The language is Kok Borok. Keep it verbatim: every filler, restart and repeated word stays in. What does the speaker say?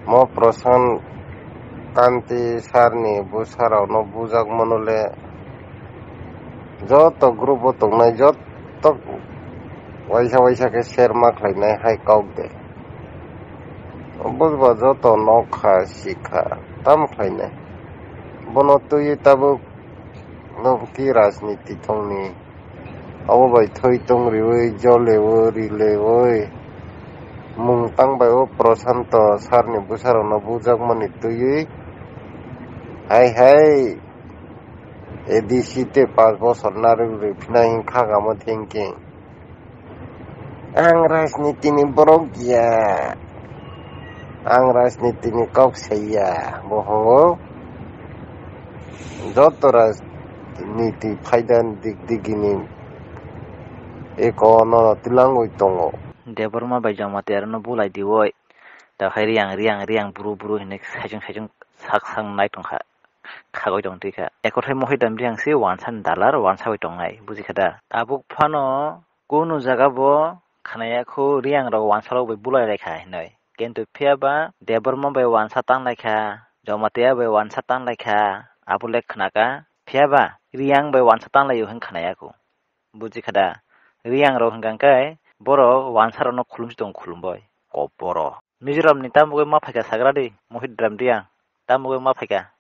Mo Prashant Kanti sir ni bwsarokno bujak mano le joto group o tongnai joto waisa waisa khe share ma khlainai hai kok de. Bujba joto nokha sikha tam khlainai. Bono twiwi tabuk no ki rajniti tongni. Abo bai thoi tong riwi, jolewi, rilewi. Mung tang bai o Prashanto sir ni bwsarokno bujakmani twiwi. Hai hai, A D C te panch bosor narwk rwi phina hinkha kamo thinking. Ang rajniti ni borok ya. Ang rajniti ni kok saiya. Boho joto rajniti phaida dik digini eko no tilangwi tongo. Debbarma bai Jamatia rokno bulai diwi. Tei hai Riyang, Riyang, Riyang, bru, bru hinwi saichung, saichung sak, sak nai tongkha. Khagwi tong twi kha. Eko thai mohidam Riyang se wansa ni dalar, wansa bai tongnai. Buji kha da? Tabuk phano kunu jaga bo khnaya khu Riyang rok wansa rok bai bulai lai kha hinwi. Kintu phiya ba Debbarma bai wansa tang lai kha, Jamatia bai wansa tang lai kha, abo le khna kha. Phiya ba Riyang bai wansa tang lai o hin khnaya khu. Buji kha da? Riyang rok hwnkha khe borok wansa rokno khulumsi tongo khulum bai. Koboro. Mizoram ni tamo bagwi ma phaikha sagra di, Mohidram Riyang. Tamo bagwi ma phaikha?